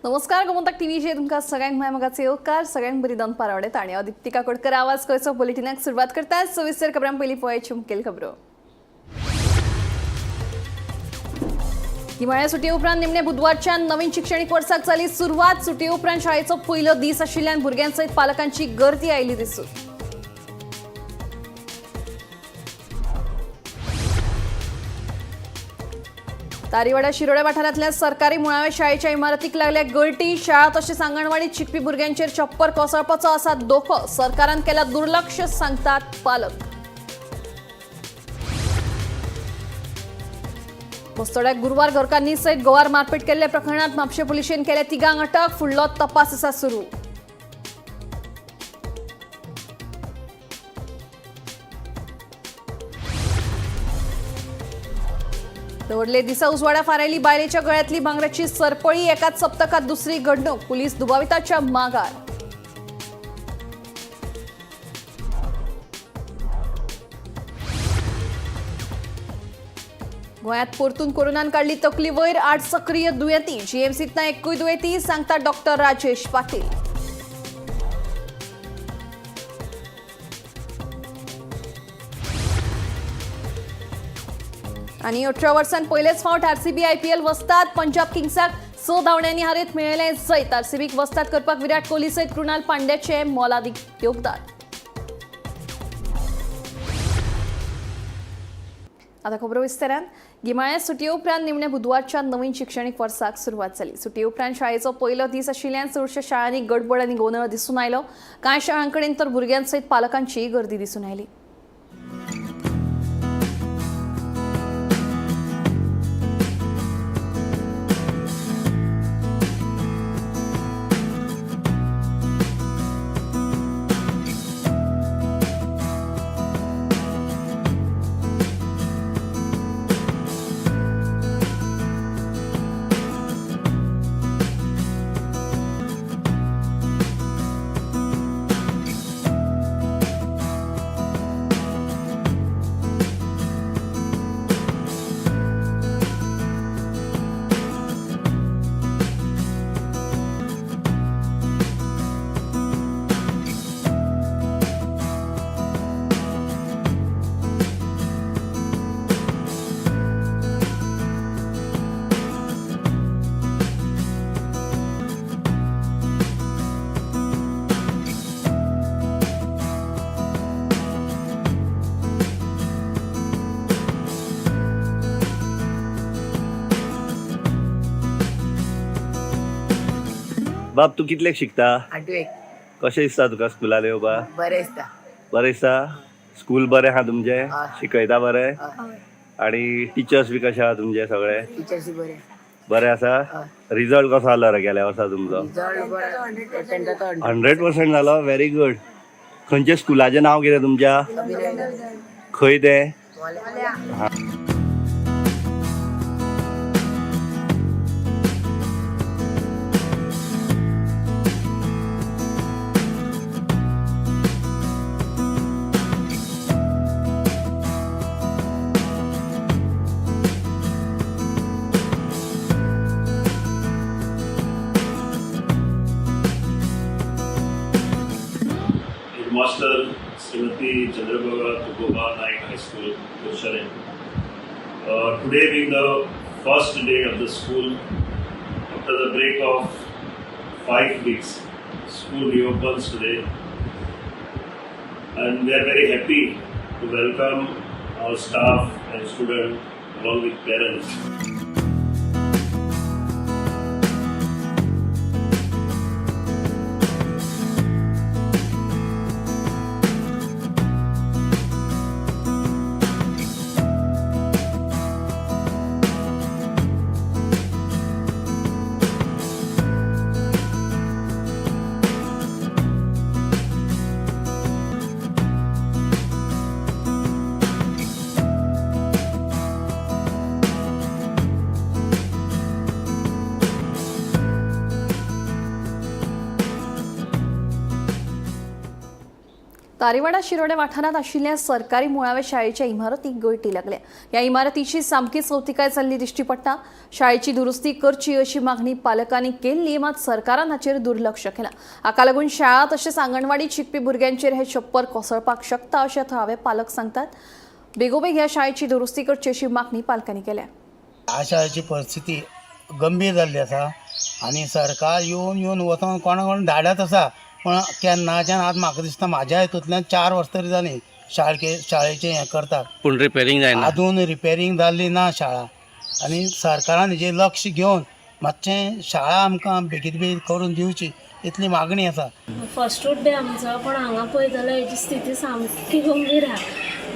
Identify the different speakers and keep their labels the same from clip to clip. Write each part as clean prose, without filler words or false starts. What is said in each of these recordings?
Speaker 1: नमस्कार, गोमंतक टीव्हीचेर तुमकां सगळ्यांक म्हळ्या मोगाचो येवकार. सगळ्यांक बरी दनपार आवडटा आनी हांव दिप्तिका कोटकर आवाज गोंयचो बुलेटिनाक सुरवात करता. सविस्तर खबरां पयलीं पळयाची मुखेल खबरो. हिवाळ्या सुटये उपरांत निमणे बुधवारच्यान नवीन शिक्षणीक वर्साक जाली सुरवात. सुटये उपरांत शाळेचो पयलो दीस आशिल्ल्यान भुरग्यां सयत पालकांची गर्दी आयली दिसून. तारीवाडा शिरोड्या वाठारांतल्या सरकारी मुळाव्या शाळेच्या इमारतीक लागल्या गळटी. शाळा तशेंच आंगणवाडीत शिकपी भुरग्यांचेर छप्पर कोसळपाचो आसा धोको. सरकारान केला दुर्लक्ष, सांगतात पालक. बस्तोड्याक गुरवार घरकान्नी सयत गोवार मारपेट केल्ल्या प्रकरणात म्हापशें पुलिशेन केल्या तिगांक अटक. फुडलो तपास आसा सुरू. दवरले दिसा उजवाडा फारायली बायलेच्या गळ्यातली भांगराची सरपळी. एकाच सप्तकात दुसरी घडणूक. पोलीस दुबाविताच्या मागार. गोंयांत परतून कोरोनान काडली तकली वयर. 8 सक्रीय दुयेंती. जीएमसीत ना एकूय दुयेंती, सांगता डॉक्टर राजेश पाटील. आणि 18 वर्सां पयलेच फावट आरसीबी आयपीएल वस्ताद. पंजाब किंग्साक 6 धांवड्यांनी हारयत मेळयलें जैत. आरसीबीक वस्ताद करपाक विराट कोहली सयत कृणाल पांड्याचें मोलादीक योगदान. आता खबरो विस्तारान. गिमाळ्या सुटये उपरांत निमणे बुधवारच्या नवीन शिक्षणीक वर्साक सुरवात जाली. सुटये उपरांत शाळेचो पयलो दीस आशिल्ल्यान चडश्या शाळांनी गडबड आनी गोंदळ दिसून आयलो. कांय शाळांकडेन तर भुरग्यां सयत पालकांची गर्दी दिसून आयली.
Speaker 2: बाब, तूं कितल्याक शिकता?
Speaker 3: आठवेक.
Speaker 2: कशें दिसता तुका स्कुलार येवपा?
Speaker 3: बरें दिसता.
Speaker 2: बरें दिसता? स्कूल बरें आहा तुमचें?
Speaker 3: हय.
Speaker 2: शिकयता बरें?
Speaker 3: हय.
Speaker 2: आनी टिचर्स बी कशें आहा तुमचे सगळे?
Speaker 3: टिचर्स बरें.
Speaker 2: बरें आसा?
Speaker 3: हय.
Speaker 2: रिजल्ट कसो आलो रे गेल्या वर्सा तुमचो?
Speaker 3: रिजल्ट बरो, टेंथाचो.
Speaker 2: 100% जालो? Very good. खंयच्या स्कुलाचें नांव कितें तुमच्या?
Speaker 3: अभिनंदन.
Speaker 2: खंय तें?
Speaker 3: मोल्या.
Speaker 4: Headmaster, Srimati Chandrabhaga Tukoba Naik High School, Curchorem. Today being the first day of the school, after the break of 5 weeks, school reopens today. And we are very happy to welcome our staff and students along with parents.
Speaker 1: तारेवाडा Shirode वाठारांत आशिल्ल्या सरकारी मुळाव्या शाळेच्या इमारतीक गळटी लागल्या. ह्या इमारतीची सामकी सवतिकाय जाल्ली दिश्टी पडटा. शाळेची दुरुस्ती करची अशी मागणी पालकांनी केल्ली, मात सरकारान हाचेर दुर्लक्ष केलां. हाका लागून शाळा तशेंच आंगणवाडीत शिकपी भुरग्यांचेर हे छप्पर कोसळपाक शकता अशें थळावे पालक सांगतात. बेगोबेग ह्या शाळेची दुरुस्ती करची अशी मागणी पालकांनी केल्या.
Speaker 5: ह्या शाळेची परिस्थिती गंभीर जाल्ली आसा आनी सरकार येवन येवन वचोन कोणा कोण धाडत आसा, पूण केन्नाच्यान आज म्हाका दिसता म्हाज्या हितूंतल्यान 4 वर्सां तरी जालीं शाळेचें हें करतात,
Speaker 6: पूण रिपेरींग जायना.
Speaker 5: आजून रिपेरींग जाल्ली ना शाळा. आनी सरकारान हेजेर लक्ष घेवन मातशें शाळा आमकां बेगीन बेगीन करून दिवची इतली मागणी आसा.
Speaker 7: फर्स्टूच डे आमचो, पण हांगा पळयत जाल्यार हेजी स्थिती सामकी गंभीर आहा.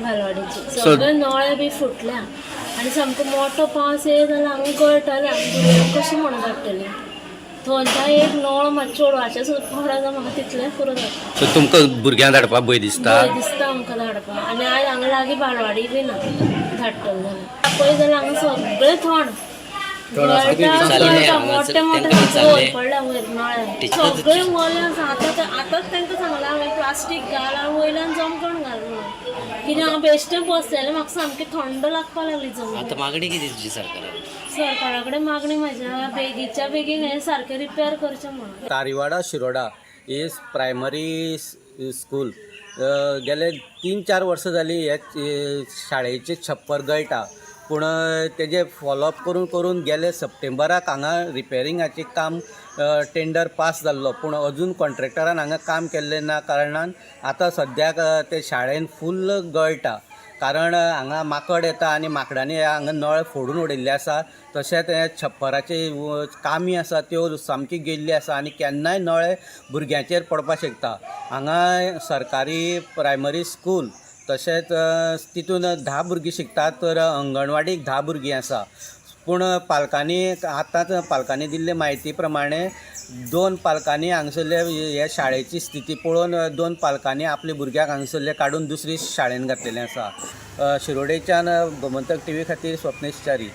Speaker 7: बालवाडीची सगळे नळे बी फुटल्या आनी सामको मोठो पावस येयत जाल्यार हांगा गळटले. आमी भुरग्यांक कशी म्हणून धाडटली? थंयच्यान एक नळ मातशें चेडवाचें सुद्दां पडत जाल्यार म्हाका तितलें पुरो जाता.
Speaker 6: सो तुमकां भुरग्यांक धाडपाक भंय दिसता?
Speaker 7: भंय दिसता आमकां धाडपाक. आनी आयज हांगा लागीं बालवाडी बी ना धाडटले जाल्यार. पळयत जाल्यार हांगा सगळें थंड गळटा, गळटा, मोठे मोठे वयर पडल्या वयर नळे सगळे वयले आसा. आतां आतांच तांकां सांगलां हांवें, प्लास्टीक घाल आनी वयल्यान जमखण घाल म्हणून. कित्याक हांव बेश्टें बसलेलें, म्हाका सामकी थंड लागपाक लागली जमखण.
Speaker 8: आता मागणी कितें तुजी सरकाराक?
Speaker 7: सरकारा कडेन मागणी म्हाज्या बेगीच्या बेगीन हें सारकें रिपेर करचें म्हणून.
Speaker 9: Tariwada Shiroda is primary school गेले 3-4 वर्सां जालीं हे शाळेचें छप्पर गळटा, पूण तेजें फॉलोअप करून करून गेले सप्टेंबराक हांगा रिपेरिंगाचें काम टेंडर पास जाल्लो, पूण अजून कॉन्ट्रेक्टरान हांगा काम केल्लें ना. कारणान आतां सद्याक ते शाळेन फुल्ल गळटा, कारण हांगा माकड येता आनी माकडांनी हांगा नळ फोडून उडयल्ले आसा. तशेंच हे छप्पराचे कामी आसा त्यो सामकी गेल्ली आसा आनी केन्नाय नळे भुरग्यांचेर पडपाक शकता. हांगा सरकारी प्रायमरी स्कूल तशेंच तितून 10 भुरगीं शिकतात, तर अंगणवाडीक 10 भुरगीं आसा. पूण पालकांनी आतांच पालकांनी दिल्ले म्हायती प्रमाणे 2 पालकांनी हांगासरले ह्या शाळेची स्थिती पळोवन 2 पालकांनी आपल्या भुरग्याक हांगासरले काडून दुसरी शाळेन घातलेलें आसा. शिरोडेच्यान गोमंतक टीव्ही खातीर स्वप्नेश च्यारी.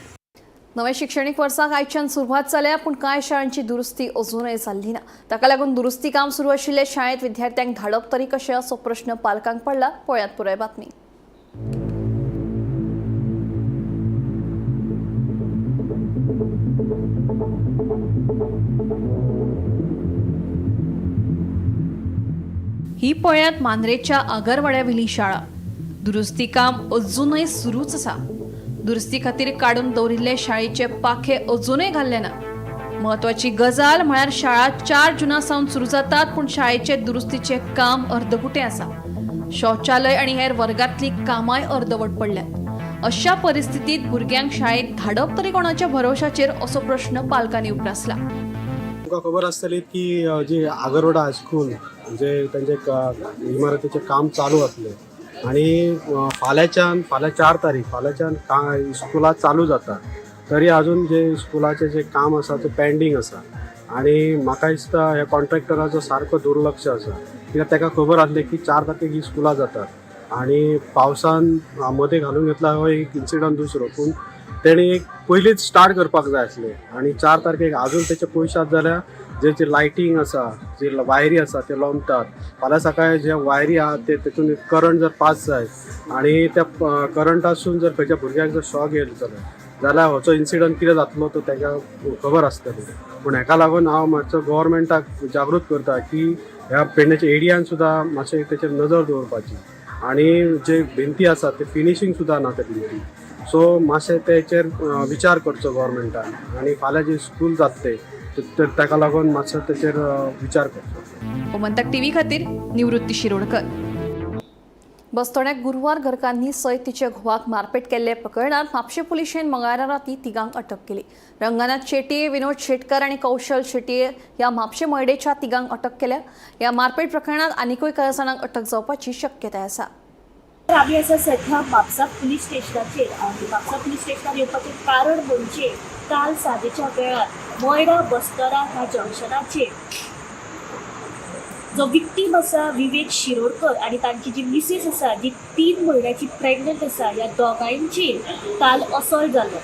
Speaker 1: नव्या शिक्षणीक वर्साक आयच्यान सुरवात जाल्या, पूण कांय शाळांची दुरुस्ती अजूनय जाल्ली ना. ताका लागून दुरुस्ती काम सुरू आशिल्ल्या शाळेंत विद्यार्थ्यांक धाडप तरी कशें असो प्रश्न पालकांक पडला. पळयात पुराय बातमी. ही पळयात मांद्रेच्या आगरवाड्यावेली शाळा. दुरुस्ती काम अजूनय सुरूच आसा. दुरुस्ती खातीर काडून दवरिल्ले शाळेचे पाखे अजूनय घाल्ले ना. म्हत्वाची गजाल म्हळ्यार शाळा 4 जुना सावन सुरू जातात, पूण शाळेचे दुरुस्तीचे काम अर्दकुटें आसा. शौचालय आनी हेर वर्गांतली कामांय अर्दवट पडल्यात. अशा परिस्थितीत भुरग्यांक शाळेक धाडप तरी कोणाच्या भरोशाचेर असो प्रश्न पालकांनी उप्रासला.
Speaker 10: तुमकां खबर आसतली की जी आगरवाडा हायस्कूल जे तांचे इमारतीचें काम चालू आसलें आनी फाल्यांच्यान फाल्यां 4 तारीख फाल्यांच्यान स्कुलां चालू जाता, तरी अजून जे स्कुलाचें जे काम आसा तें पेंडींग आसा. आनी म्हाका दिसता ह्या कॉन्ट्रॅक्टराचो सारको दुर्लक्ष आसा, कित्याक ताका खबर आसलें की 4 तारखेक ही स्कुलां जातात आनी पावसान मदें घालून घेतला हो एक इन्सिडंट दुसरो, पूण तेणी एक पयलींच स्टार्ट करपाक जाय आसलें. आनी 4 तारखेक अजून तेचे पयशात जाल्यार जे जे लायटींग आसा, जे वायरी आसा ते लोंबतात. फाल्यां सकाळी जे वायरी आहा ते तेतून करंट जर पास जायत आनी त्या करंटासून जर खंयच्या भुरग्याक जर शॉक येयलो जाल्यार होचो इन्सिडंट कितें जातलो तो ताका खबर आसतली. पूण हेका लागून हांव मातसो गव्हर्मेंटाक जागृत करता की ह्या पेडण्याच्या एरियान सुद्दां मातशें तेचेर नजर दवरपाची आनी जे भिंती आसा ते फिनिशींग सुद्दां ना त्या भिंती, सो मातशें तेचेर विचार करचो गव्हर्मेंटान आनी फाल्यां जे स्कूल जातले तर ताका लागून मातसो तेचेर विचार करचो.
Speaker 1: गोमंतक टीव्ही खातीर निवृत्ती शिरोडकर. बस्तोड्याक गुरवार घरकान्नी सयत तिच्या घोवाक मारपेट केल्ले प्रकरणात म्हापशें पुलिशेन मंगळारा राती तिगांक अटक केली. रंगनाथ शेटये, विनोद शेटकर आनी कौशल शेटये ह्या म्हापशें मयडेच्या तिगांक अटक केल्या. ह्या मारपेट प्रकरणात आनिकूय कांय जाणांक अटक जावपाची शक्यताय आसा.
Speaker 11: आमी आसा सध्या म्हापसा पुलीस स्टेशनाचेर आनी म्हापसा पुलीस स्टेशनार येवपाचें कारण म्हणजे काल सांजेच्या वेळार मयडा बस्तरा ह्या जंक्शनाचेर जो विक्टीम आसा विवेक शिरोडकर आनी तांची जी मिसेस आसा जी 3 म्हयन्याची प्रेग्नंट आसा ह्या दोगांयचेर काल असॉल्ट जालो.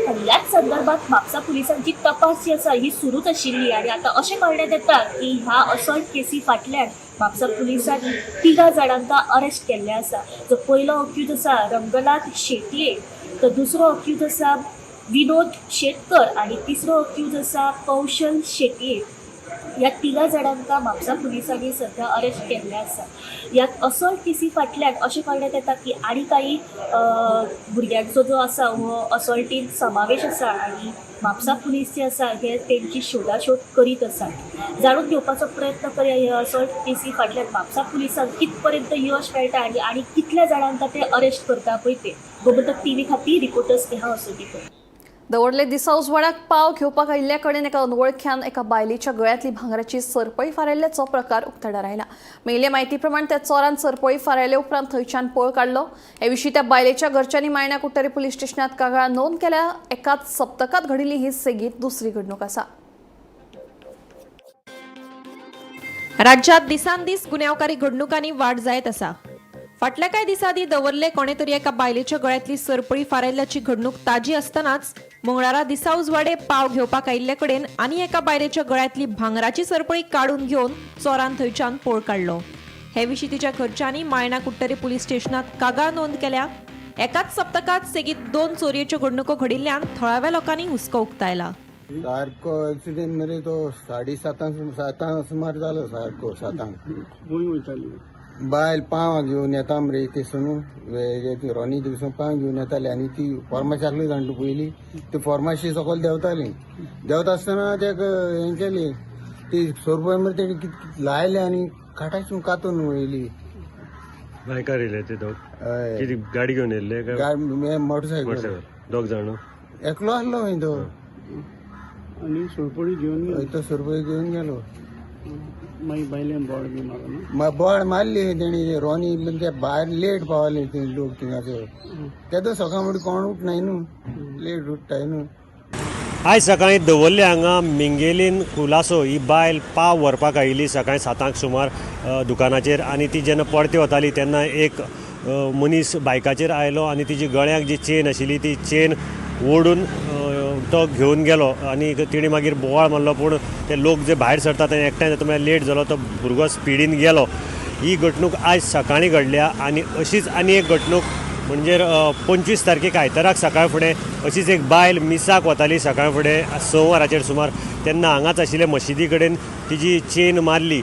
Speaker 11: आनी ह्याच संदर्भात म्हापसा पुलिसांची तपास जी आसा ही सुरूच आशिल्ली आनी आतां अशें कळण्यात येता की ह्या असॉल्ट केसी फाटल्यान म्हापसा पुलिसांनी तिगां जाणांका अरेस्ट केल्ले आसा. जो पयलो अक्यूज आसा रंगनाथ शेटये, तर दुसरो अक्यूज आसा विनोद शेटकर आनी तिसरो अक्यूज आसा कौशल शेटये. ह्या तिगां जाणांका म्हापसा पुलिसांनी सध्या अरेस्ट केल्ले आसा. ह्या असॉल्ट केसी फाटल्यान अशें कळण्यात येता की आनी काही भुरग्यांचो जो आसा हो असॉल्टीन समावेश आसा आनी म्हापसा पुलीस जे आसा हे तेंची शोधाशोध करीत आसात. जाणून घेवपाचो प्रयत्न करया ह्या असॉल्ट केसी फाटल्यान म्हापसा पुलिसांक कित पर्यंत यश मेळटा आनी आनी कितल्या जाणांका ते अरेस्ट करता पळय ते. गोमंतक टीव्ही खातीर रिपोर्टर स्नेहा असोटीकर.
Speaker 1: दवर्ले दिसा उजवाडाक पाव घेवपाक आयिल्ल्या कडेन एका अनवळख्यान एका बायलेच्या गळ्यांतली भांगराची सरपळी फारायल्ल्याचो प्रकार उक्ताडार आयला. मेळिल्ले म्हायती प्रमाण त्या चोरान सरपळी फारायले उपरांत थंयच्यान पळ काडलो. हे विशीं त्या बायलेच्या घरच्यांनी मायणा कुडटरी पुलीस स्टेशनात कागाळ नोंद केल्या. एकाच सप्तकात घडिल्ली ही सेगीत दुसरी घडणूक आसा.
Speaker 8: राज्यात दिसान दीस गुन्यांवकारी घडणुकांनी वाड जायत आसा. फाटल्या कांय दिसांनी दवर्ले कोणे तरी एका बायलेच्या गळ्यांतली सरपळी फारायल्ल्याची घडणूक ताजी आसतनाच मंगळारा दिसा उजवाडे पाव घेवपाक आयिल्ले कडेन आनी एका बायलेच्या गळ्यांतली भांगराची सरपळी काडून घेवन चोरान थंयच्यान पळ काडलो. हे विशीं तिच्या घरच्यांनी मायणा कुडटरी पुलीस स्टेशनात कागाळ नोंद केल्या. एकाच सप्तकात सेगीत 2 चोरयेच्यो घडणुको घडिल्ल्यान थळाव्या लोकांनी हुस्को उक्तायला.
Speaker 12: सारको एक्सिडेंट मरे तो 7:30 सातांक सुमार जालो. सारको 7 बायल पाव घेवन येता मरे थंयसून रोनी दिवसून पाव घेवन येताली आनी ती फॉर्माशाकली जाणटू पयली ती फॉर्माशी सकयल देंवताली. देंवता आसतना तेका हें केली ती 100 रुपया मरे तेणी कित लायले आनी काटासून कातून वयली.
Speaker 13: बायकार येयले ते दोग?
Speaker 12: हय.
Speaker 13: कितें गाडी घेवन येयल्ले काय?
Speaker 12: मोटरसायकल.
Speaker 13: मोटरसायकल. दोग जाण.
Speaker 12: एकलो आसलो खंय तो.
Speaker 5: आनी सरपळी घेवन
Speaker 12: हय, तो 100 रुपया घेवन गेलो.
Speaker 5: मागीर बायलेन बोड बी मारून
Speaker 12: बोड मारली तेणी रोनी ते भायर लेट पावले ते लोक थिंगासर. तेदो सकाळ फुडें कोण उठनाय न्हू, लेट उठताय न्हू.
Speaker 13: आयज सकाळीं दवर्ले हांगा मिंगेलीन कुलासो ही बायल पाव व्हरपाक आयिल्ली सकाळीं 7 सुमार दुकानाचेर आनी ती जेन्ना परती वताली तेन्ना एक मनीस बायकाचेर आयलो आनी तिजी गळ्याक जी चेन आशिल्ली ती चेन ओडून तो घेवन गेलो आनी तिणें मागीर बोवाळ मारलो. पूण ते लोक जे भायर सरता ते एकठांय जाता म्हळ्यार लेट जालो, तो भुरगो स्पिडीन गेलो. ही घडणूक आयज सकाळीं घडल्या आनी अशीच आनी एक घडणूक म्हणजे 25 तारखेक आयताराक सकाळ फुडें अशीच एक बायल मिसाक वताली सकाळ फुडें 6 वरांचेर सुमार, तेन्ना हांगाच आशिल्ले मशिदी कडेन तिजी चेन मारली.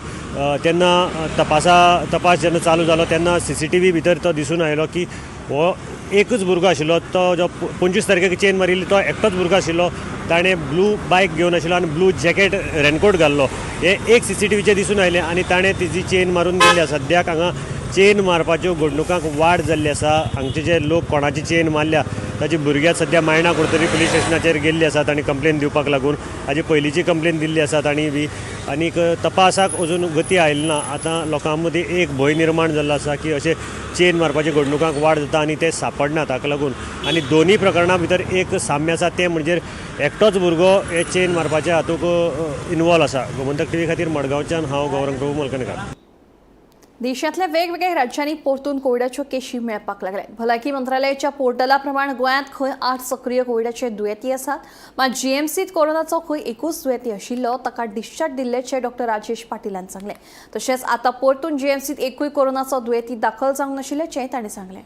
Speaker 13: तेन्ना तपास जेन्ना चालू जालो तेन्ना CCTV भितर तो दिसून आयलो की हो एकच भुरगो आशिल्लो. तो जो 25 तारखेक चेन मारिल्ली तो एकटोच भुरगो आशिल्लो. ताणें ब्लू बायक घेवन आशिल्लो आनी ब्लू जॅकेट रेनकोट घाल्लो. हे एक CCTVचेर दिसून आयलें आनी ताणें तिजी चेन मारून गेल्ली. सद्याक हांगा चेन मारपाच्यो घडणुकांक वाड जाल्ली आसा. हांगचे जे लोक कोणाची चेन मारल्या ताची भुरग्यां सद्या मायणा कुडतरी पुलीस स्टेशनाचेर गेल्ली आसात आनी कंप्लेन दिवपाक लागून हाजी पयलींची कंप्लेन दिल्ली आसा तांणी बी आनीक तपासाक अजून गती आयली ना. आतां लोकां मदीं एक भंय निर्माण जाल्लो आसा की अशें चेन मारपाच्या घडणुकांक वाड जाता आनी ते सापडनात. ताका लागून आनी दोनूय प्रकरणां भितर एक साम्य आसा तें म्हणजे एकटोच भुरगो हे चेन मारपाच्या हातूंत इनवॉल्व आसा. गोमंतक टीव्ही खातीर मडगांवच्यान हांव गौरंग प्रभू मलकणकार.
Speaker 1: देशांतल्या वेगवेगळ्या राज्यांनी परतून कोविडाच्यो केशी मेळपाक लागल्या. भलायकी मंत्रालयाच्या पोर्टला प्रमाण गोंयांत खंय 8 सक्रीय कोविडाचे दुयेंती आसात. मात जीएमसीत कोरोनाचो खंय एकूच दुयेंती आशिल्लो ताका डिस्चार्ज दिल्ल्याचें डॉ राजेश पाटीलान सांगलें. तशेंच आतां परतून जीएमसीत एकूय कोरोनाचो दुयेंती दाखल जावंक नाशिल्ल्याचें तांणी सांगलें.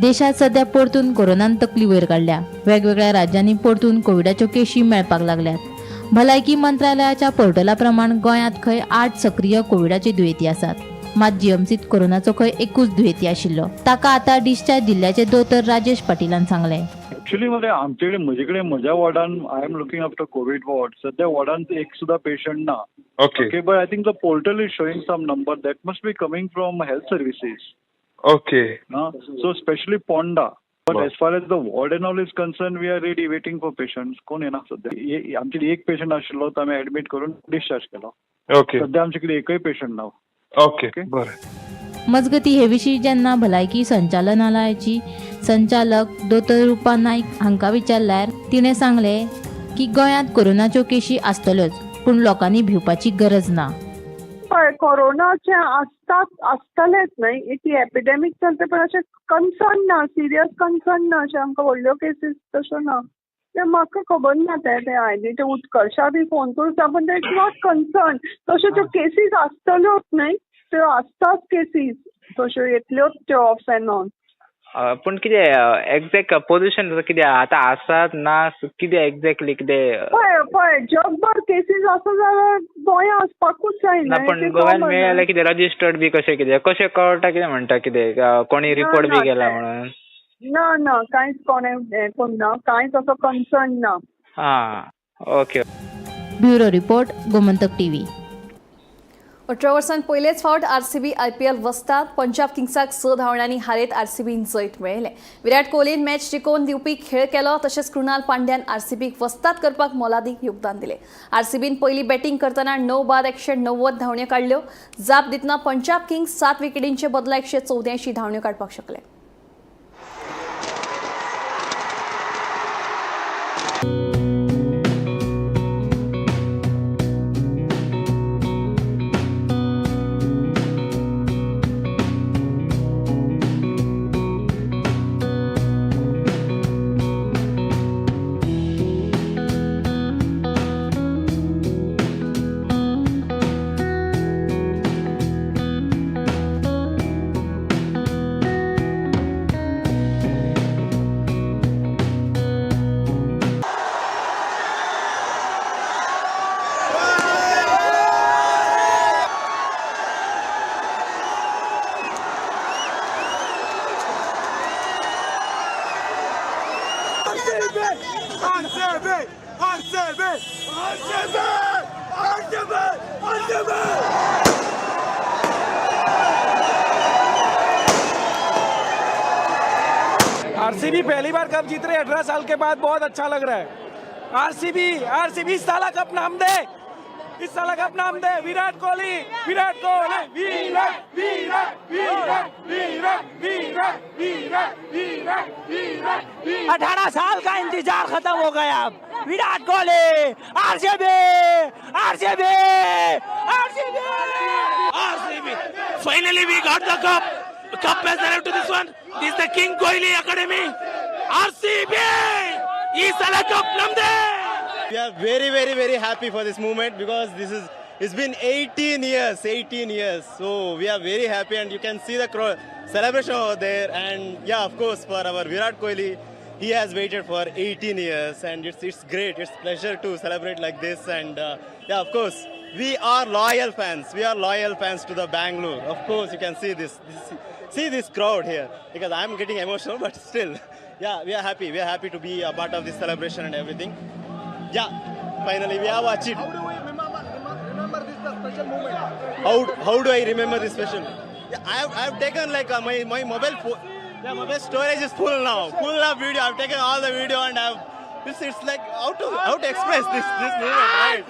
Speaker 14: देशात सध्या परतून कोरोनान तकली वयर काडल्या. वेगवेगळ्या राज्यांनी परतून कोविडाच्यो केशी मेळपाक लागल्यात. भलायकी मंत्रालयाच्या पोर्टला प्रमाण गोंयांत खंय 8 सक्रीय कोविडाचे दुयेंती आसात. मात जीएमसीत कोरोनाचो खंय एकूच दुयेंती आशिल्लो ताका आतां डिस्चार्ज दिल्ल्याचें दोतोर राजेश पाटीलान सांगलें.
Speaker 15: ऍक्च्युली मध्ये आमच्याकडे म्हजे कडेन म्हज्या वॉर्डान I am looking after covid ward. सध्या वॉर्डान एक सुद्धा पेशंट ना. Okay, but I think the portal is showing some number that must be coming from health services.
Speaker 16: Okay.
Speaker 15: So specially Ponda. But as far as the ward and all is concern, we are ready waiting for patients. कोण येना सध्या. आमच्याकडे एक patient आशिल्लो तो आमी admit करून discharge केलो.
Speaker 16: ओके.
Speaker 15: सध्या आमच्याकडे एकय पेशंट ना.
Speaker 16: ओके, बरें.
Speaker 14: मजगती हे विशीं जेन्ना भलायकी संचालनालयाची संचालक दोतोर रुपा नायक हांकां विचारल्यार तिणें सांगलें की गोंयांत कोरोनाच्यो केशी आसतल्योच पूण लोकांनी भिवपाची गरज ना.
Speaker 17: पळय कोरोनाचे आसतात आसतलेच न्हय, ती एपिडेमीक चलता, पण अशें कन्सर्न ना, सिरियस कन्सर्न ना, अशें आमकां व्हडल्यो केसीस तश्यो ना. तें म्हाका खबर ना तें तें आयडी तें उत्कर्शा बी फोन करून सांग, पण it's not concern. तश्यो त्यो केसीस आसतल्योच न्हय, त्यो आसताच केसीस तश्यो येतल्योच त्यो ऑफ एंड ऑन.
Speaker 18: पूण कितें एग्जॅक्ट पोझिशन कितें आतां आसात ना कितें एग्जॅक्टली कितें?
Speaker 17: पळय पळय जगभर केसीस आसा जाल्यार गोंया आसपाकूच जाय
Speaker 18: ना
Speaker 17: न्हय,
Speaker 18: पण
Speaker 17: तें
Speaker 18: गोव्यान
Speaker 17: कॉमन.
Speaker 18: मेळ्ळें कितें रजिस्टर्ड बी कशें कितें कशें कळटा कितें म्हणटा कितें कोणी
Speaker 17: ना
Speaker 18: रिपोर्ट बी
Speaker 17: ना
Speaker 18: केला
Speaker 17: तें
Speaker 18: म्हणून?
Speaker 17: ना ना कांयच कोणें हें करूंक ना, कांयच असो कन्सर्न ना.
Speaker 18: हां okay.
Speaker 14: Bureau report, Gomantak TV.
Speaker 1: 18 वर्सां पयलेच फावट आरसीबी आयपीएल वस्ताद. पंजाब किंग्साक 6 धांवड्यांनी हारयत आरसीबीन जैत मेळयलें. विराट कोहलीन मॅच जिखोवन दिवपी खेळ केलो, तशेंच कृणाल पांड्यान आरसीबीक वस्ताद करपाक मोलादीक योगदान दिलें. आरसीबीन पयली बॅटींग करतना 9 बाद 190 धांवड्यो काडल्यो. जाप दितना पंजाब किंग्स 7 विकेटींचे बदला 184 धांवड्यो काडपाक शकले.
Speaker 19: आरसीबी पहली बार कप जीत रहे 18 साल के बाद, बहुत अच्छा लग रहा है. आरसीबी आरसीबी इस साल कप नाम दे, इस साल कप नाम दे. विराट कोहली विराट कोहली विराट विराट विराट विराट विराट विराट विराट विराट.
Speaker 20: 18 साल का इंतजार खत्म हो गया अब. Virat Kohli RCB RCB RCB
Speaker 21: RCB. Finally, we got the cup. Cup has arrived to this one. This is the King Kohli Academy. RCB. ಈ ಸಲ ಕಪ್ ನಮ್ದೇ.
Speaker 22: We are very, very, very happy for this moment because this is it's been 18 years, 18 years. So we are very happy, and you can see the celebration over there. And yeah, of course, for our Virat Kohli, he has waited for 18 years, and it's great. It's pleasure to celebrate like this. And yeah, of course, we are loyal fans. We are loyal fans to the Bangalore. Of course, you can see this see this crowd here because I'm getting emotional, but still, yeah, we are happy. We are happy to be a part of this celebration and everything. Yeah, finally we have achieved.
Speaker 23: How do we remember this special moment?
Speaker 22: How do I remember this special? Yeah, I have taken like my mobile phone. Yeah, mobile storage is full now. Full of video. I've taken all the video and I've it's like how to express this moment, right?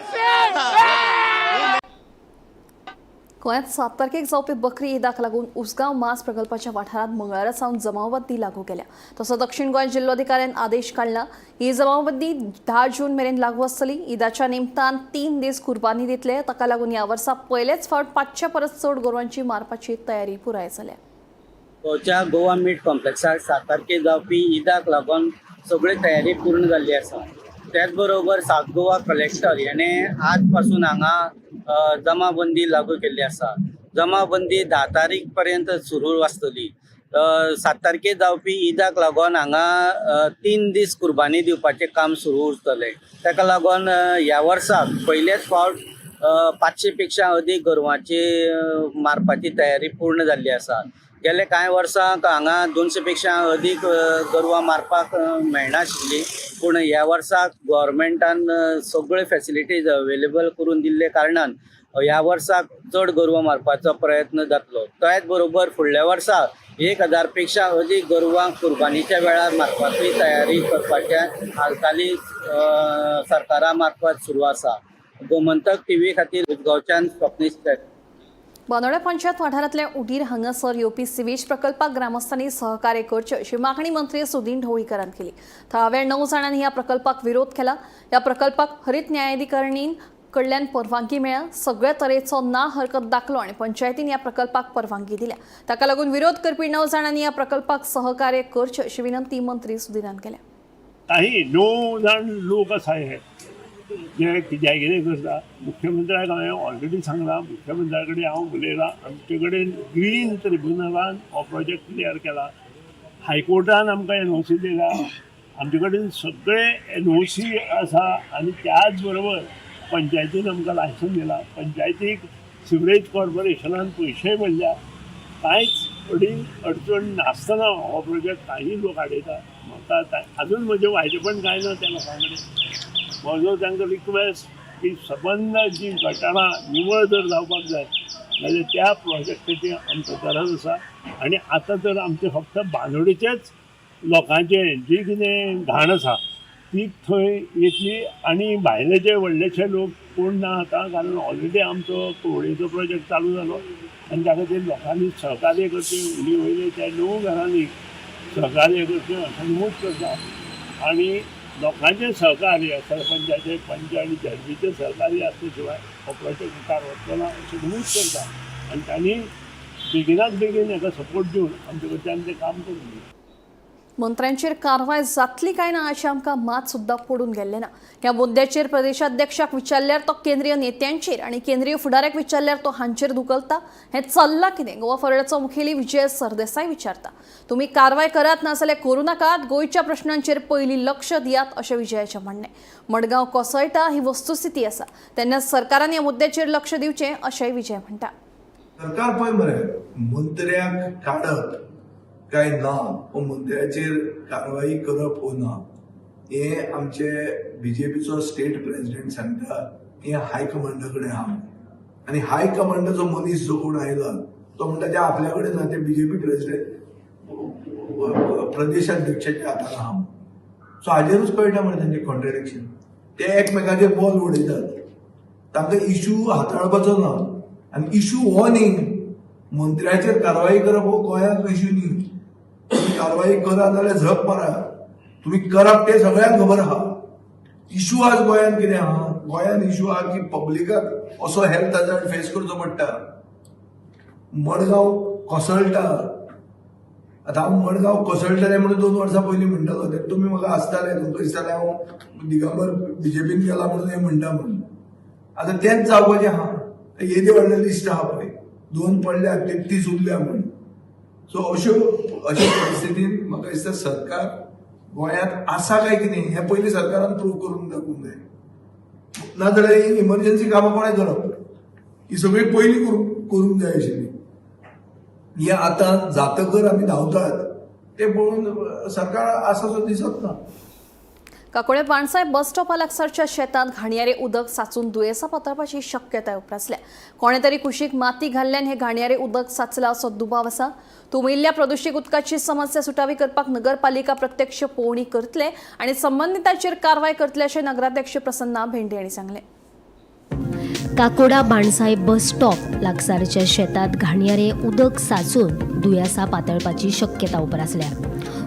Speaker 1: गोंयांत 7 तारखेक जावपी बकरी ईदाक लागून उसगांव मास प्रकल्पाच्या वाठारांत मंगळारा सावन जमावबंदी लागू केल्या. तसो दक्षिण गोंय जिल्लोधिकाऱ्यान आदेश काडला. ही जमावबंदी 10 जून मेरेन लागू आसतली. ईदाच्या निमतान 3 दीस कुर्बानी दितले. ताका लागून ह्या वर्सा पयलेच फावट 500 परस चड गोरवांची मारपाची तयारी पुराय जाल्या.
Speaker 9: गोंयच्या गोवा मीट कॉम्प्लेक्सार 7 तारखेक जावपी ईदाक लागून सगळी तयारी पूर्ण जाल्ली आसा. त्याच बरोबर साउथ गोवा कलेक्टर याने आज पासून हांगा जमाबंदी लागू केल्ली आसा. जमाबंदी 10 तारीख पर्यंत सुरू आसतली. 7 तारखेक जावपी ईदाक लागून हांगा 3 दीस कुर्बानी दिवपाचें काम सुरू उरतलें. ताका लागून ह्या वर्साक पयलेच फावट 500 पेक्षा अदीक गोरवांची मारपाची तयारी पूर्ण जाल्ली आसा. गेले कांय वर्सां हांगा 200 पेक्षा अदीक गोरवां मारपाक मेळनाशिल्ली, पूण ह्या वर्साक गोवोरमेंटान सगळे फेसिलिटीज अवेलेबल करून दिल्ले कारणान ह्या वर्साक चड गोरवां मारपाचो प्रयत्न जातलो. त्याच बरोबर फुडल्या वर्सा 1000 पेक्षा अदीक गोरवां कुर्बानीच्या वेळार मारपाची तयारी करपाच्या हालचाली सरकारा मार्फत सुरू आसा. गोमंतक टीव्ही खातीर उसगांवच्यान स्वप्नीश.
Speaker 1: बांदोड्या पंचायत वाठारांतल्या उडीर हांगासर येवपी सिवेज प्रकल्पाक ग्रामस्थांनी सहकार्य करचें अशी मागणी मंत्री सुदीन ढवळीकरान केली. थळाव्या 9 जाणांनी ह्या प्रकल्पाक विरोध केला. ह्या प्रकल्पाक हरीत न्यायाधिकरणी कडल्यान परवानगी मेळ्ळ्या. सगळे तरेचो ना हरकत दाखलो आनी पंचायतीन ह्या प्रकल्पाक परवानगी दिल्या. ताका लागून विरोध करपी 9 जाणांनी ह्या प्रकल्पाक सहकार्य करचें अशी विनंती मंत्री सुदीनान केल्या.
Speaker 2: काही 9 जाण लोक आसा हे जे कित्याक कितें करता. मुख्यमंत्र्याक हांवें ऑलरेडी सांगलां, मुख्यमंत्र्या कडेन हांव उलयलां. आमचे कडेन ग्रीन ट्रिब्युनलान हो प्रोजेक्ट क्लियर केला, हायकोर्टान आमकां एनओसी दिला, आमचे कडेन सगळे एनओसी आसा आनी त्याच बरोबर पंचायतीन आमकां लायसन दिला, पंचायतीक सिवरेज कॉर्पोरेशनान पयशे भरल्या. कांयच अडचण नासतना हो प्रोजेक्ट काही लोक हाडयता. म्हाका अजून म्हजें वायटपण कांय ना त्या लोकां कडेन. म्हजो तांकां रिक्वेस्ट की सबंद जी गटारां निवळ जर जावपाक जाय जाल्यार त्या प्रोजेक्टाची आमकां गरज आसा. आनी आतां तर आमचें फक्त बांदोडेचेच लोकांचें जी कितें घाण आसा ती थंय येतली आनी भायले जे व्हडलेशे लोक कोण ना आतां, कारण ऑलरेडी आमचो कुवळेचो प्रोजेक्ट चालू जालो आनी त्या खातीर लोकांनी सहकार्य करचें. उली वयले त्या 9 घरांनी सहकार्य करचें अशें नमूद करता आनी लोकांचें सहकार्य, सरपंचाचें, पंच आनी झेडपीचें सहकार्य आसले शिवाय हो प्रोजेक्ट मुखार वचचो ना अशें नमूद करता आनी तांणी बेगिनात बेगीन हाका सपोर्ट दिवन आमचे कडच्यान तें काम करून दिवचें.
Speaker 1: मंत्र्यांचेर कारवाय जातली काय ना अशें आमकां मात सुद्दां पडून गेल्लें ना. ह्या मुद्द्याचेर प्रदेशाध्यक्षाक विचारल्यार तो केंद्रीय नेत्यांचेर आनी केंद्रीय फुडाऱ्याक विचारल्यार तो हांचेर धुकलता. हें चल्लां कितें? गोवा फॉरवर्डाचो मुखेली विजय सरदेसाय विचारता. तुमी कारवाय करात ना जाल्यार करूं नाकात, गोंयच्या प्रश्नांचेर पयलीं लक्ष दियात अशें विजयाचें म्हणणें. मडगांव कोसळटा ही वस्तुस्थिती आसा, तेन्ना सरकारान ह्या मुद्द्याचेर लक्ष दिवचें अशेंय विजय म्हणटा.
Speaker 3: सरकार पळय मरे मंत्र्याक काडप काय ना, वो मंत्र्याचेर कारवाई करप वो ना, हे आमचे बीजेपीचो स्टेट प्रेसिडेंट सांगता, हे हायकमांडा कडेन आहा. आनी हायकमांडाचो मनीस जो कोण आयला तो म्हणटा ते आपल्या कडेन ना, ते बीजेपी प्रेसिडेंट प्रदेशाध्यक्षाच्या हातान आहा. सो हाजेरूच कळटा मरे तेंचे कॉन्ट्रडिक्शन. ते एकमेकाचेर बॉल उडयतात, तांकां इशू हाताळपाचो ना. आनी इशू हो न्ही, मंत्र्याचेर कारवाई करप हो गोंयांत इशू न्ही. कारवाई करा जाल्यार झप मारा, तुमी करप तें सगळ्यांक खबर आहा. इशू आज गोंयांत कितें आहा, गोंयांत इशू आहा की पब्लिकाक असो हेल्थ हजार्ड फेस करचो पडटा. मडगांव कोसळटा, आतां हांव मडगांव कोसळटलें म्हणून 2 वर्सां पयलीं म्हणटालो, तेन्ना तुमी म्हाका आसताले, तुमकां दिसतालें हांव दिगंबर बीजेपीन गेला म्हणून हें म्हणटा म्हणून. आतां तेंच जावपाचें आहा. येदें व्हडलें लिस्ट आहा पळय, 2 पडल्या 33 उरल्या म्हणून. सो अश्यो अशे परिस्थितीन म्हाका दिसता सरकार गोंयांत आसा काय कितें हें पयलीं सरकारान प्रूव करून दाखोवंक जाय. नाजाल्यार ही इमर्जन्सी कामां कोणें करप, ही सगळी पयलीं करूंक जाय आशिल्ली. हे आतां जातकर आमी धांवतात ते पळोवन सरकार आसा सो दिसत ना.
Speaker 1: काकोडे बाणसाय बस स्टॉपा लागसारच्या शेतांत घाणयारे उदक साचून दुयेंसां पातळपाची शक्यताय उप्रासल्या. कोणे तरी कुशीक माती घाल्ल्यान हे घाणयारे उदक साचला असो दुबाव आसा. तुंबिल्ल्या प्रदुशीत उदकाची समस्या सुटावी करपाक नगरपालिका प्रत्यक्ष पळोवणी करतले आनी संबंदितांचेर कारवाय करतले अशें नगराध्यक्ष प्रसन्ना भेंडे हांणी सांगलें.
Speaker 4: काकोडा बाणसाय बस स्टॉप लागसारच्या शेतांत घाणयारे उदक साचून दुयेंसां पातळपाची शक्यता उप्रासल्या.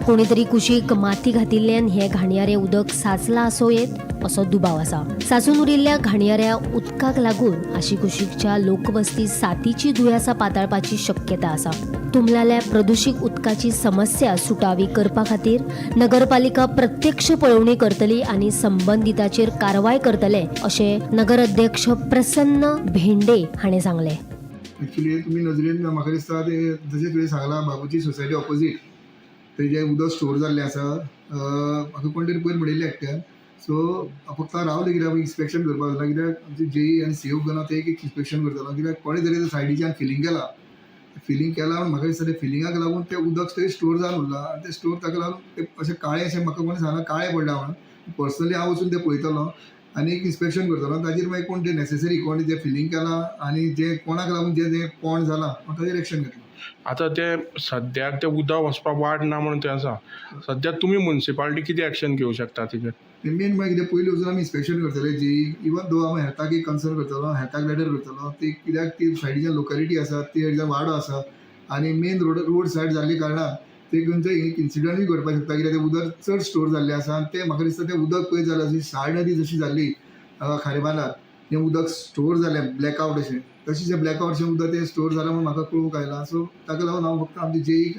Speaker 4: कोणीतरी कुशीक माती घातिल्ल्यान हे घाणयारे उदक साचला आसूं येत असो दुबाव आसा. साचून उरिल्ल्या घाणयाऱ्या उदकाक लागून आशिकुशीकच्या लोकवस्ती साथीची दुयेंसां पातळपाची शक्यता आसा. तुमलाल्या प्रदुशीत उदकाची समस्या सुटावी करपा खातीर नगरपालिका प्रत्यक्ष पळोवणी करतली आनी संबंदिताचेर कारवाय करतले अशें नगराध्यक्ष प्रसन्न भेंडे हाणें सांगलें.
Speaker 24: एक्चुली तुमी नजरेन म्हाका दिसता ते जशें तुवें सांगलां बाबूची सोसायटी ऑपोजीट थंय जें उदक स्टोर जाल्लें आसा, म्हाका कोण तरी पयर म्हणिल्लें एकट्यान. सो फक्त हांव रावलें कित्याक इन्स्पेक्शन करपाक जाता, कित्याक आमचे जेई आनी सीओ गेला ते एक इन्स्पेक्शन करतालो, कित्याक कोणें तरी सायडीच्यान फिलींग केलां, फिलींग केलां म्हूण म्हाका दिसता तें फिलिंगाक लागून तें उदक थंय स्टोर जावन उरलां आनी तें स्टोर ताका लागून तें अशें काळें अशें म्हाका कोणें सांगलां काळें पडलां म्हणून. पर्सनली हांव वचून तें पळयतलो आनी एक इन्स्पेक्शन करतलो, ताजेर मागीर कोण तें नॅसेसरी कोण जें फिलींग केलां आनी जें कोणाक लागून जें तें पोंड जालां ताजेर एक्शन घेतलो.
Speaker 16: आतां तें सद्याक तें उदक वचपाक वाट ना म्हणून तें आसा. सद्याक तुमी मुन्सिपालिटी कितें एक्शन घेवं शकता तेजेर?
Speaker 24: मेन म्हळ्यार कितें, पयलीं वचून आमी इन्स्पेक्शन करतले, जी इवन दो हांव हेल्थाक एक कन्सर्न करतलो, हेल्थाक लेटर करतलो ती, कित्याक ती सायडीच्यान लोकेलिटी आसा, ती सायडीच्यान वाडो आसा आनी मेन रोड सायड जाल्ले कारणान ते खंयचो एक इन्सिडंटूय घडपाक शकता, कित्याक तें उदक चड स्टोर जाल्लें आसा आनी तें म्हाका दिसता तें उदक पळय जाल्यार जशी साळ नदी जशी जाल्ली खारेबांदार, तें उदक स्टोर जालें ब्लॅकआवट अशें, तशें जें ब्लॅकआवट अशें उदक तें स्टोर जालें म्हणून म्हाका कळूंक आयलां. सो ताका लागून हांव फक्त आमचे जेईक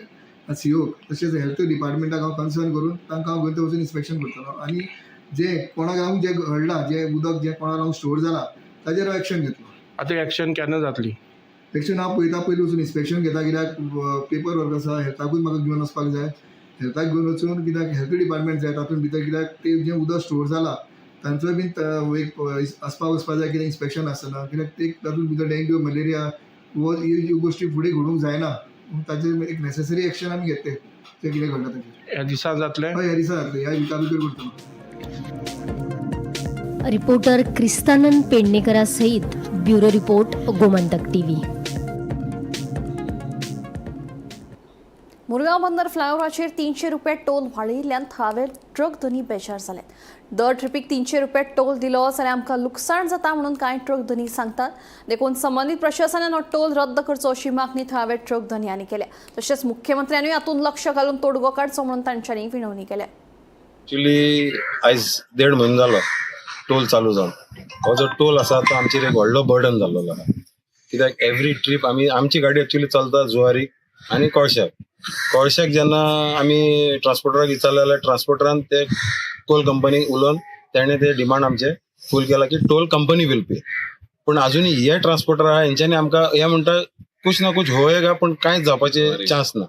Speaker 24: सीओक तशेंच हेल्थ डिपार्टमेंटाक हांव कन्सर्न करून तांकां हांव घेवन वचून इन्स्पेक्शन करतलो आनी जे कोणाक लागून जें घडलां, जें उदक जें कोणाक लागून स्टोर जालां ताजेर हांव एक्शन घेतलो.
Speaker 16: आतां एक्शन केन्ना जातली?
Speaker 24: एक्शन हांव पळयता, पयलीं वचून इन्स्पेक्शन घेता, कित्याक पेपर वर्क आसा, हेल्थाकूय म्हाका घेवन वचपाक जाय. हेल्थाक घेवन वचून, कित्याक हेल्थ डिपार्टमेंट जाय तातूंत भितर, कित्याक ते जें उदक स्टोर जालां तांचोय बीन एक आसपाक वचपाक जाय कितें इन्स्पेक्शन आसतना, कित्याक ते तातूंत भितर डेंग्यू, मलेरिया हो ह्यो गोश्टी फुडें घडूंक जायना. ताचेर एक नॅसेसरी एक्शन आमी घेतले तें कितें घडलां ताचेर.
Speaker 16: ह्या दिसा जातलें?
Speaker 24: हय, ह्या दिसा जातलें, ह्या विका भितर करतलो.
Speaker 4: रिपोर्टर क्रिस्तानंद पेडणेकरा सहित bureau report, Gomantak TV.
Speaker 1: Murgaon बंदर फ्लायओव्हराचेर 300 रुपया टोल वाडयिल्ल्यान थळावे ट्रक धनी बेजार जाल्यात. दर ट्रिपीक 300 रुपया टोल दिलो जाल्यार आमकां लुकसाण जाता म्हणून कांय ट्रक धनी सांगतात. देखून संबंदीत प्रशासनान हो टोल रद्द करचो अशी मागणी थळावे ट्रक धनयांनी केल्या. तशेंच मुख्यमंत्र्यांनी हातूंत लक्ष घालून तोडगो काडचो म्हणून तांच्यांनी विनवणी केल्या.
Speaker 6: एक्चुली आयज 1.5 म्हयनो जालो टोल चालू जावन. हो जो टोल आसा तो आमचेर एक व्हडलो बर्डन जाल्लो आसा, कित्याक एवरी ट्रीप आमी आमची गाडी एक्चुली चलता जुवारीक आनी कोळश्याक. कोळश्याक जेन्ना आमी ट्रान्सपोर्टराक विचारलें जाल्यार ट्रान्सपोर्टरान ते टोल कंपनीक उलोवन तेणें ते डिमांड आमचे फूल केला की टोल कंपनी will pay. पूण अजुनूय हे ट्रान्सपोर्टर आहा हेंच्यांनी आमकां हे म्हणटा कुछ ना कुछ होएगा, पूण कांयच जावपाचें चान्स ना.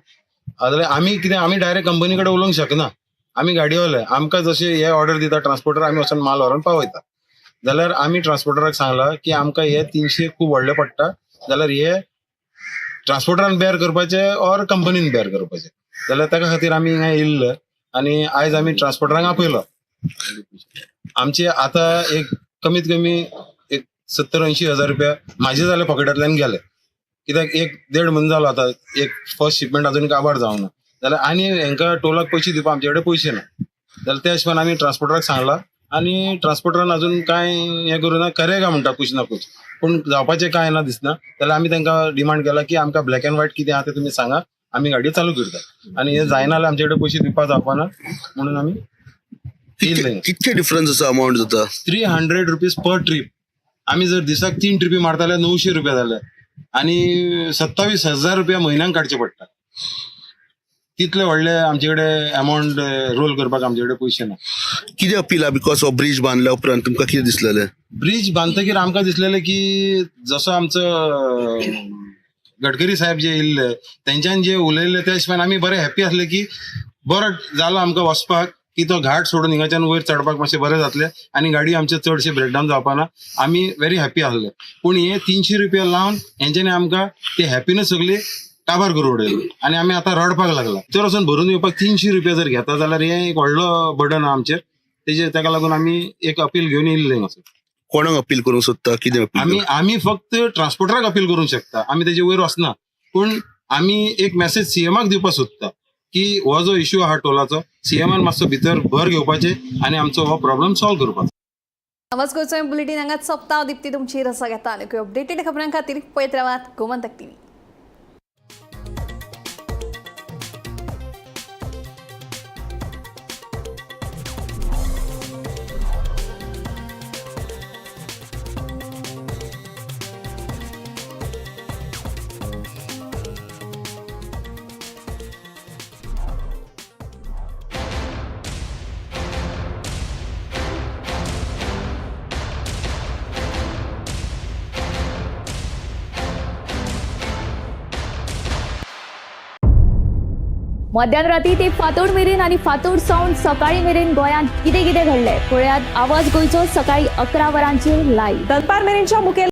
Speaker 6: जाल्यार आमी कितें, आमी डायरेक्ट कंपनी कडेन उलोवंक शकना. आमी गाडयेवाले, आमकां जशे हे ऑर्डर दिता ट्रान्सपोर्टर, आमी वचून माल व्हरोन पावयता. जाल्यार आमी ट्रान्सपोर्टराक सांगलां की आमकां हे 300 खूब व्हडले पडटा, जाल्यार हे ट्रान्सपोर्टरान बेर करपाचे ऑर कंपनीन बेर करपाचे. जाल्यार ताका खातीर आमी हिंगा येयल्ले आनी आयज आमी ट्रान्सपोर्टरांक आपयलो. आमचे आतां एक कमीत कमी एक 70-80 हजार रुपया म्हाजे जाल्यार पॉकेटांतल्यान गेले, कित्याक एक 1.5 म्हयनो जालो आतां, एक फर्स्ट शिपमेंट अजून काबार जावना. जाल्यार आनी हेंकां टोलाक पयशे दिवपाक आमचे कडेन पयशे ना. जाल्यार त्या हिशोबान आमी ट्रान्सपोर्टराक सांगलां आनी ट्रान्सपोर्टरान अजून कांय हें करूं ना, करेगा म्हणटा कुछ ना कुछ, पूण जावपाचें कांय ना दिसना. जाल्यार आमी तांकां डिमांड केला की आमकां ब्लॅक एंड व्हायट कितें आहा तें तुमी सांगा, आमी गाडी चालू करता. आनी हें जायना जाल्यार आमचे कडेन पयशे दिवपाक जावपाना म्हणून आमी
Speaker 7: कितके डिफरन्स आसा अमावंट जाता?
Speaker 6: 300 रुपीज पर ट्रीप. आमी जर दिसाक 3 ट्रिपी मारता जाल्यार 900 रुपया जाले आनी 27,000 रुपया म्हयन्याक काडचे पडटा. तितले व्हडले आमचे कडेन अमावंट रोल करपाक आमचे कडेन पयशे ना.
Speaker 7: कितें अपील आहा? Because हो ब्रिज बांदल्या उपरांत तुमकां कितें दिसलेलें?
Speaker 6: ब्रिज बांदतकीर आमकां दिसलेलें की जसो आमचो गडकरी साहेब जे येयल्ले तेंच्यान जे उलयल्ले त्या हिशोबान आमी बरे हॅप्पी आसले की बरो जालो आमकां वचपाक, की तो घाट सोडून हिंगाच्यान वयर चडपाक मातशें बरें जातलें आनी गाडी आमचे चडशे ब्रेकडावन जावपाना. आमी व्हेरी हॅप्पी आसले. पूण हे 300 रुपया लावन हेंच्यांनी आमकां ते हॅप्पीनस सगळी काबार करून उडयली आनी आमी आतां रडपाक लागला. तर वचून भरून येवपाक 300 रुपया जर घेता जाल्यार हें एक व्हडलो बर्डन आहा आमचेर. तेजेर ताका लागून आमी एक अपील घेवन येयल्ले हांगासर.
Speaker 7: कोणाक अपील करूंक सोदता? कितें अपील?
Speaker 6: आमी फक्त ट्रान्सपोर्टराक अपील करूंक शकता, आमी तेजे वयर वचना. पूण आमी एक मॅसेज सीएमाक दिवपाक सोदता की हो जो इश्यू आहा टोलाचो, सीएमान मातसो भितर भर घेवपाचें आनी आमचो हो प्रॉब्लम सॉल्व करपाचो.
Speaker 1: आवाज गोंयचो बुलेटीन हांगाच सोंपता. दीप्ती तुमची रसा घेता आनी अपडेटेड खबरां खातीर पळयत रावात गोमंतक टीव्ही.
Speaker 10: मध्यान राती ते फांतोड मेरेन आनी फांतोड सावन सकाळी मेरेन गोंयांत कितें कितें घडलें पळयात आवाज गोंयचो सकाळी 11 वरांचेर लायव्ह.
Speaker 8: दनपार मेरेनच्या मुखेल